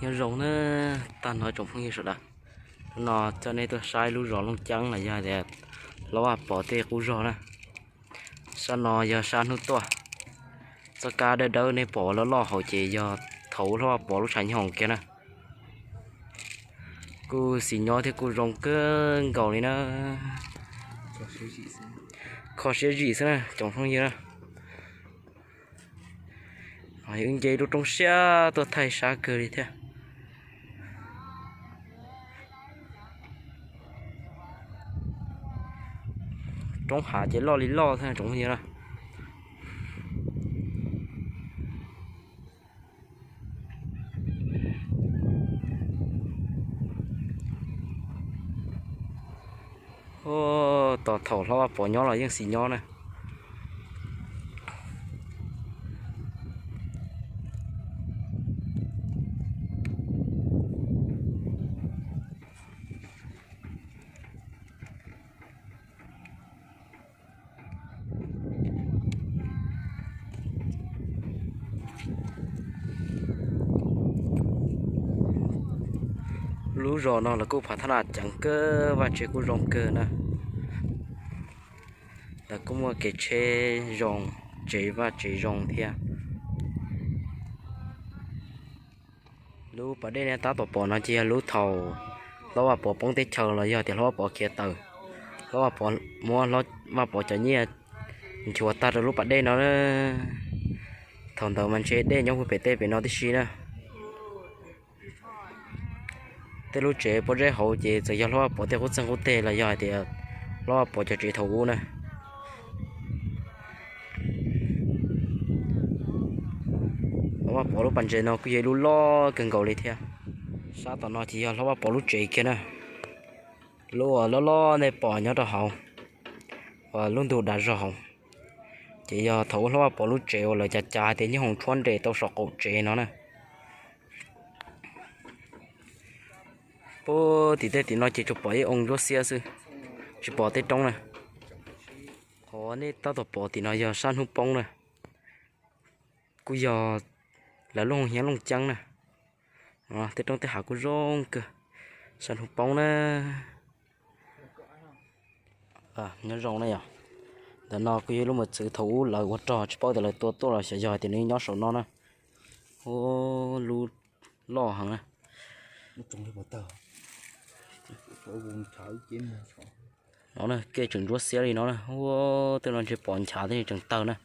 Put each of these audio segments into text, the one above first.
Nyob zoo na, tag nrho tsoom phooj ywg sawv daws. Hnub no coj nej tuaj saib lub zos Looj Ceeb los yog tias Hlob Vaj Pov tej qub zos na. Sab no yog sab hnub tuaj. Txoj kab dawb dawb nej pom loj loj hauv ces yog thaum Hlob Vaj Pov lub tshav nyob hoom kiag na. Kuj xis nyob thiab kuj zoo kawg nkaus li na. Kho siab zim xwb na tsoom phooj ywg na. Wb nce lub roob siab tuaj thaij sab kawg li thiab. Roob hav ces loj li loj thiab tsoom phooj ywg na. Tos thaum Hlob Vaj Pov nyob los yeej xis nyob na. Lub zos no lawv kuj phav thab nas ceev kawg, vaj tsev kuj zoo kawg na. Lawv kuj muaj kev tsheb zoo, tsev vaj tsev zoo thiab. Lub pas dej nej tab tom pom no ces yog lub thaum Hlob Vaj Pov poob teb chaws los yog tias Hlob Vaj Pov khiav tawm, Hlob Vaj Pov muab Hlob Vaj Pov cov nyiaj nchuav tag rau lub pas dej no. Thaum ntawd mas ntshe dej nyob puag pem tej pem no tib si na. Tej lub tsev pob zeb hauv ces txawm yog Hlob Vaj Pov tej qub txeeg qub teg los yog hais tias Hlob Vaj Pov cov tsev thaum ub na. Hlob Vaj Pov lub pas ntses no kuj yog ib lub loj kawg nkaus li thiab. Sab tom no ces yog Hlob Vaj Pov lub tsev kiag na. Lub uas loj loj nej pom nyob rau hauv uas lub ntug dav zog hauv, ces yog thaum ub Hlob Vaj Pov lub tsev uas lawv cav cav hais tias nyob hoom tshuab nres tau saum qaum tsev no na. Puag tim tej tim no ces tsuas pom ib oo ntsuab xiab xwb, tsis pom tej roob na. Qhov nej tab tom pom tim no yog sab hnub poob na, kuj yog lawv lub hoo hiav Looj Ceeb na. Tej roob tej hav kuj zoo kawg, sab hnub poob na. Nyob zoo na yom. Ntawm no kuj yog lub mos txwv thaum ub lawv ua rog tsis paub tias lawv tua tuaj los xyov yog tias nws nyob saum no na. Ua lub loj heev na. No na, kej tseem ntsuab xiab li no na. Ua tej no ntshe pom nchav thiab tseem tawg na.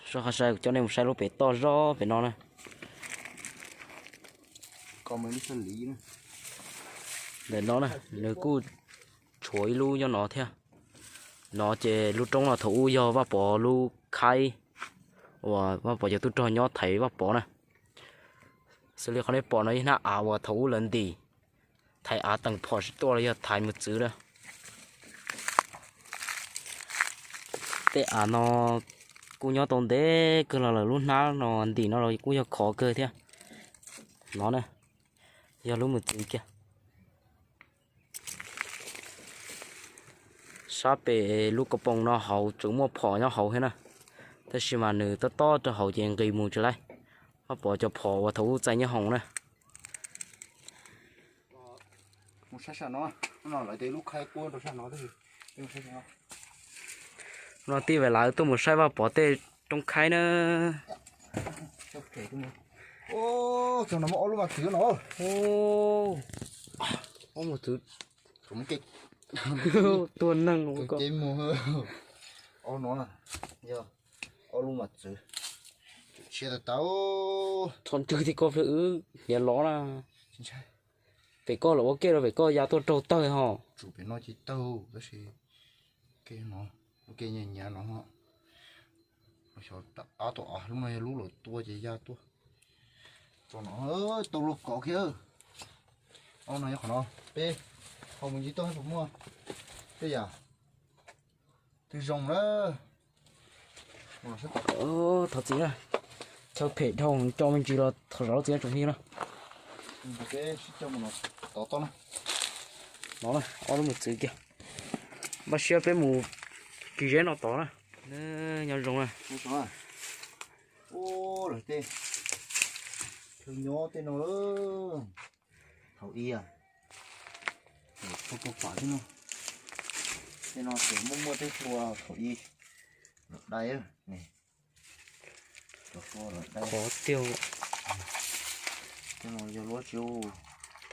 Soj qab saib kuv coj nej mus saib lub pem toj zog pem no na. Ntawm no na, nws kuj tshuav ib lub nyob no thiab. No ces lub roob no thaum ub yog Vaj Pov lub khaib uas Vaj Pov cov tub rog nyob thaiv Vaj Pov na. Xws li qhov nej pom no yog hnab av uas thaum ub lawv ntim thaiv av teem phom sib tuaj los yog thaiv mos txwv na. Tej av no kuj nyob tau ntev kawg los lawm, lub hnab no ntim no los kuj yog khov kawg thiab. No na, yog lub mos txwv kiag. Sab pem lub koom poom no hauv tseem muaj phom nyob hauv thiab na, tab sis mas nws tob tob rau hauv ces nqis mus tsis laib. Vaj Pov cov phom uas thaum ub txais nyob hoom na. No tij Vam lawv tuaj mus saib Vaj Pov tej roob khaib na. Tuag neeg. Txhob ntswg tib ko, wb niam lov na. Pem koj los ua kej rau pem koj ya tuaj raug tawg ho. Tsum pem no ces tawg tab sis ke no, ua ke nyias nyias no. Xyov ob tug av lub no yog lub lawv tua ces ya tuaj. Tau no, tau luag kov kiag. Ob no nyob qhov no, peb ho mus ncig tuaj puas muaj tej yam twg zoo na. Thov txim na, chaw phem dhau, coj me ntsis los thov zov txim na tsoom phooj ywg na. No na, ob lub mos txwv kiag. Npaj siab peb mus kis zeb no tod na. Nyob zoo na. Tej chaw nyob tej no, thaum ub, thaum ub pom tej no, tej no ces muaj muaj tej hlua thaum ub, lawv dai ne, cov hlua lawv dai. Qhov tiag. Tej no yog lub tsi?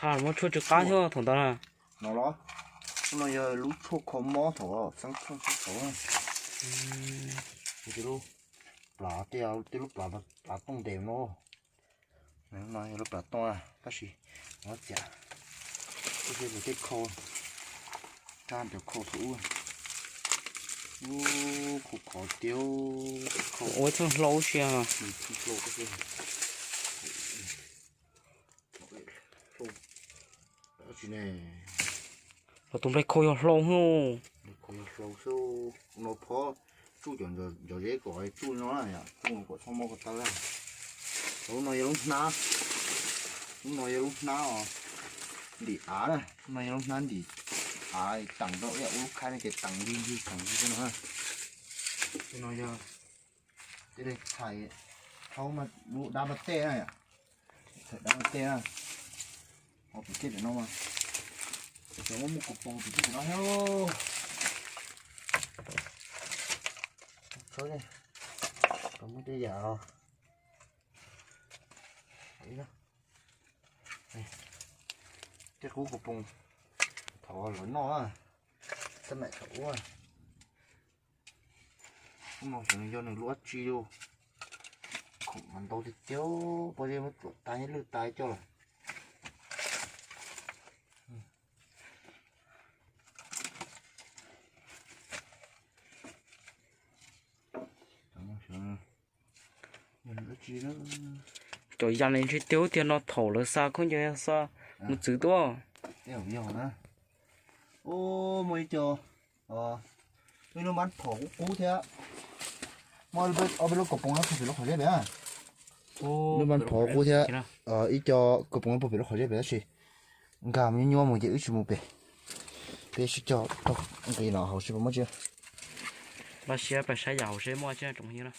Thaj muab tshuaj tsw qab thiab thaum ntawd na. No los, lub no yog lub tshuaj kho mob thaum xeeb thooj xeeb thaum. Tej lub plav, tej lub plav, plav tooj ntev no. No yog lub plav tooj tab sis no txias, tej khau, rab cov khau thaum ub. Ub, khau khov tiag, khau ua txheej hlau ua si. Los tus nplej khau yog hlau hwj. Khau yog hlau xwb. No phob tsuj cov ncov zeb kom tsuj no, tsuj kom txhob mob ko taw. Lub no yog lub hnab, lub no yog lub hnab os, ntim av na, lub no yog lub hnab ntim av, teem rau ib yam ua lub khaib no ces teem ncig ncig teem ncig no. Tej no yog tej li thaum, thaum lub dab pas tej na, thaum dab pas tej na, ho pem tej pem no mas, cov muaj muaj kaus poos pem tej pem no thiab. Txhob, muaj tej yam os. Tej qub kaus poos thaum lawv noj, tab mam thaum ub. Ub no xyov nws yog nws lub dab tsi li. Khoom mas ntau tiag tiag, pob zeb muab tsuam tas nyob lwj tas coj lawm. Cov yam li ntshe tiag tiag no thaum lawv xa khaub ncaws xa mus txwv tuaj. Yog na. Ub, muaj ib co, ib lub npab phom qub qub thiab. Muaj ob peb lub kaus poos no puag pem lub qhov zeb pem. Lub npab phom qub thiab, ib co kaus poos no puag pem lub qhov zeb pem tab sis nkag nyuaj nyuaj mus ces wb tsis mus pem. Peb sib cog taug nqis no hauv seb puas muaj tsi. Los sis peb saib yam hauv seb muaj tsi tsoom phooj ywg na.